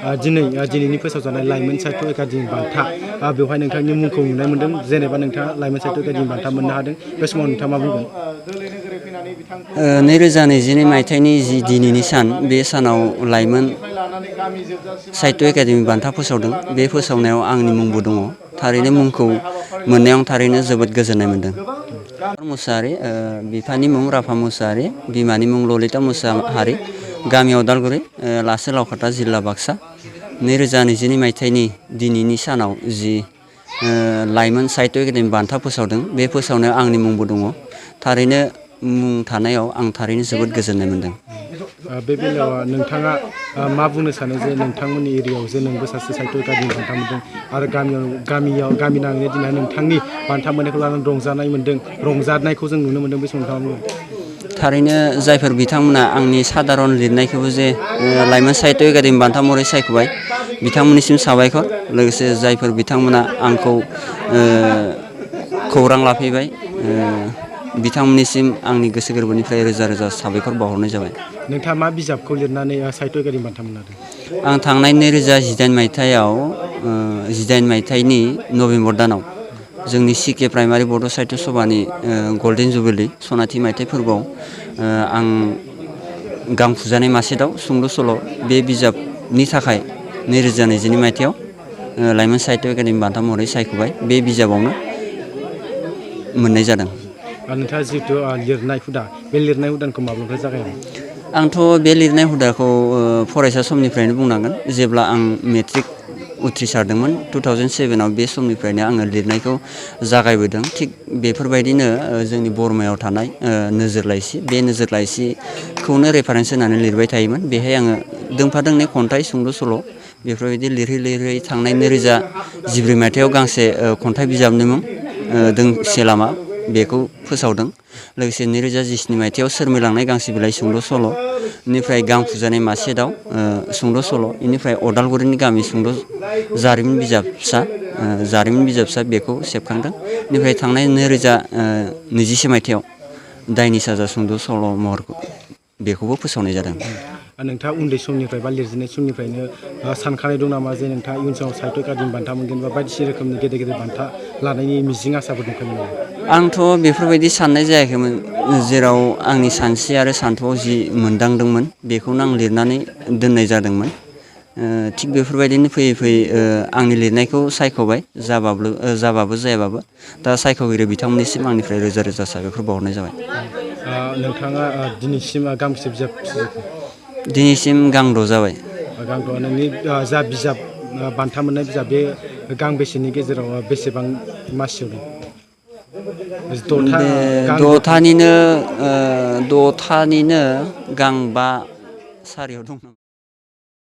दिनैनि फोसावजानाय लाइमोन साहित्य एकाडेमि बान्था बेवहाय नोंथांनि मुंखौ नुनाय मोन्दों जेनेबा नोंथाङा लाइमोन साहित्य एकाडेमि बान्था मोननो हादों बे समाव नोंथाङा मा बुंगोन? 2022 मायथाइनि जि दिनैनि सान बे सानाव लाइमोन साहित्य एकाडेमि बान्था फोसावदों। बे फोसावनायाव आंनि मुंबो दङ। थारैनो मुंखौ मोननायाव थारैनो जोबोद गोजोननाय मोन्दों। मुसाहारि, बिफानि मुं राफा मुसाहारि, बिमानि मुं ललिता मुसाहारि, गामियाव उदालगुरि, लासे लावखाथा, जिल्ला बाक्सा। 2022 मायथाइनि दिनैनि सानाव जि लाइमोन साहित्य एकाडेमि बान्था फोसावदों बे फोसावनायाव आंनि मुंबो दङ। थारैनो मुं थानायाव आं थारैनो जोबोद गोजोननाय मोन्दों। बे बेलायाव नोंथाङा मा बुंनो सानो जे नोंथांमोननि एरियायाव जे नोंबो सासे साहित्य एकाडेमि बान्था मोन्दों आरो गामि नाङैनो दिनै नोंथांनि बान्था मोननायखौ लानानै रंजानायखौ जों नुनो मोन्दों बे समाव नोंथाङा बुंगोन? थारैनो जायफोर बिथांमोना आंनि सादारन लिरनायखौबो जे लाइमोन साहित्य एकाडेमि बान्था महरै सायख'बाय बिथांमोननिसिम साबायखर। लोगोसे जायफोर बिथांमोना आंखौ खौरां लाफैबाय बिथांमोननिसिम आंनि गोसो गोरबोनिफ्राय रोजा रोजा साबायखर बावहरनाय जाबाय। नोंथाङा मा बिजाबखौ लिरनानै साहित्य एकाडेमि बान्था मोननो हादों? आं थांनाय 2018 मायथाइनि नभेम्बर दानाव जोंनि सिके प्राइमारि बड' साहित्य सभानि गल्डेन जुबिलि सनाथि मायथाइ फोरबोआव आं गांफुजानाय मासे दाउ सुंद' सल' बे बिजाबनि थाखाय 2022 मायथाइयाव लाइमोन साहित्य एकाडेमि बान्था महरै सायख'बाय। बे बिजाबावनो मोननाय जादों। नोंथाङा जिहेतु लिरनाय हुदा बे लिरनाय हुदाखौ माब्लानिफ्राय जागायनाय? आंथ' बे लिरनाय हुदाखौ फरायसा समनिफ्रायनो बुंनांगोन। जेब्ला आं मेट्रिक उथ्रिसारदोंमोन 2007 बे समनिफ्रायनो आङो लिरनायखौ जागायबोदों। थिग बेफोरबायदिनो जोंनि बरमायाव थानाय नोजोर लाइसि बे नोजोर लाइसिखौनो रेफारेन्स होनानै लिरबाय थायोमोन। बेहाय आङो दोंफा दोंनै खन्थाइ सुंद' सल' बेफोरबायदि लिरयै थांनाय 2014 मायथाइयाव गांसे खन्थाइ बिजाबनि मुं दोंसे लामा बेखौ फोसावदों। लोगोसे 2017 मायथाइयाव सोरमिलांनाय गांसे बिलाइ सुंद' सल', बेनिफ्राय गांफुजानाय मासे दाउ सुंद' सल', बेनिफ्राय अदालगुरिनि गामि सुंद' जारिमिन बिजाब फिसा बेखौ सेबखांदों। बेनिफ्राय थांनाय 2021 मायथाइयाव दायनि साजा सुंद' सल' महरखौ बेखौबो फोसावनाय जादों। नोंथाङा उन्दै समनिफ्राय बा लिरजेननाय समनिफ्रायनो सानखानाय दं नामा जे नोंथाङा इयुन समाव साहित्य एकाडेमि बान्था मोनगोन बा बायदिसिना रोखोमनि गेदेर गेदेर बान्था लानायनि मिजिं आसाफोर दंखायोमोन नामा? आंथ' बेफोरबायदि साननाय जायाखैमोन। जेराव आंनि सानस्रि आरो सान्थौआव जि मोनदांदोंमोन बेखौनो आं लिरनानै दोननाय जादोंमोन। थिग बेफोरबायदिनो फैयै आंनि लिरनायखौ सायख'बाय जाबाबो जायाबाबो। दा सायख'गिरि बिथांमोननिसिम आंनिफ्राय रोजा रोजा साबायखर बावहरनाय जाबाय। नोंथाङा दिनैसिम गांबेसे बिजाब सुजुखो? दिनैसिम गांद' जाबाय। गांद'। नोंनि जा बिजाब बान्था मोननाय बिजाब बे गांबेसेनि गेजेराव बेसेबां मासियाव दं? द'थानिनो गांबा सारियाव दं।